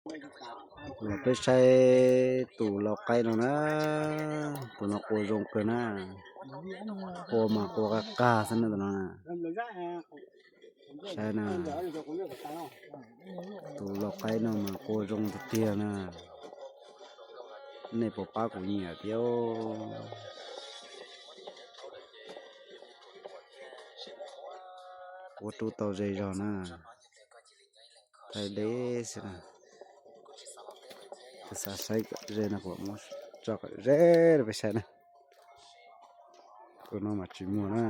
Los peb saib tus lau qaib no na, tus no qua zoo kawg na, qua mas qua qab qab xwb na tus no na. Saib na, tus lau qaib no mas qua zoo tiag tiag na. Nej puas pab kuv nyiam thiab? Ua rub tau ze zog na, thaij deb xwb na. Kuv xav saib kom ze no kuv muab tso kom ze rau peb saib na. Tus no mas tsis muag na.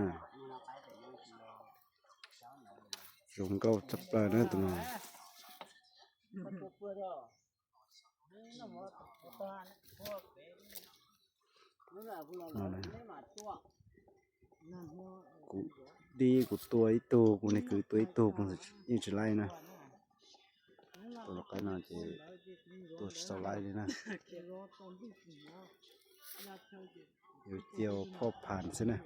Zoo nkauj tshaj plaws na tus no. Kuv dib kuv tua ib tug, kuv niag kwv tua ib tug, kuv yeej tsis laib na. Tus lau qaib no ces tua tsis tau laib li na. Yuav cia phoj phas xwb na.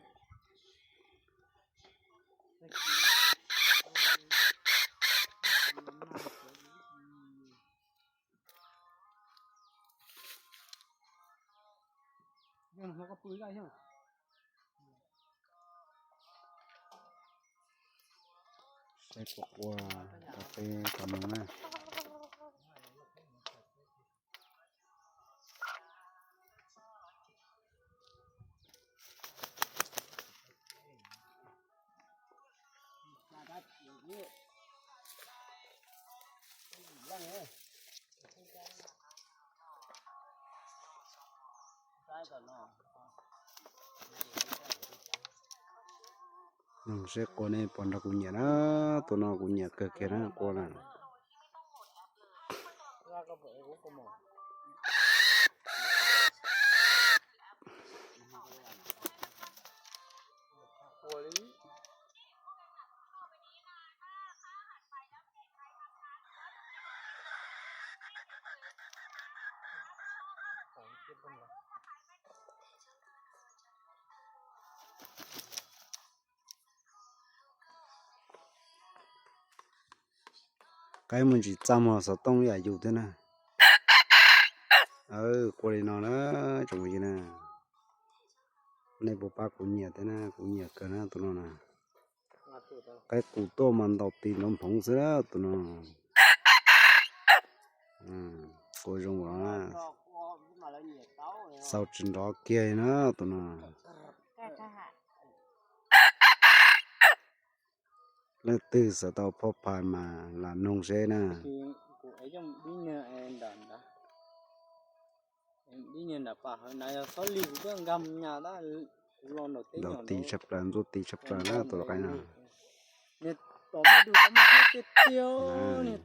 Saib puas qua tau peb tau noog na. Noog seb qua nej puas nrog kuv nyiam na, tus no kuv nyiam kawg kiag na qua na. Qaib muaj ntsis txaj muag xov tooj ib yam yus thiab na. Qua li no na, tsoom phooj ywg na, nej puas pab kuv nyiam thiab na, kuv nyiam kawg na tus no na. Qaib qus tuaj mas ntaus tis nrov nphoov xwb na tus no. Qua zoo los xaus tsis nrov kiag li na tus no. Leej twg xav tau phoj phas mas lam noog seb na. Ntaus tis tshaj plaws, ntxuaj tis tshaj plaws na tus lau qaib no. Niag tom maj dug tom maj thiab tiag tiag, niag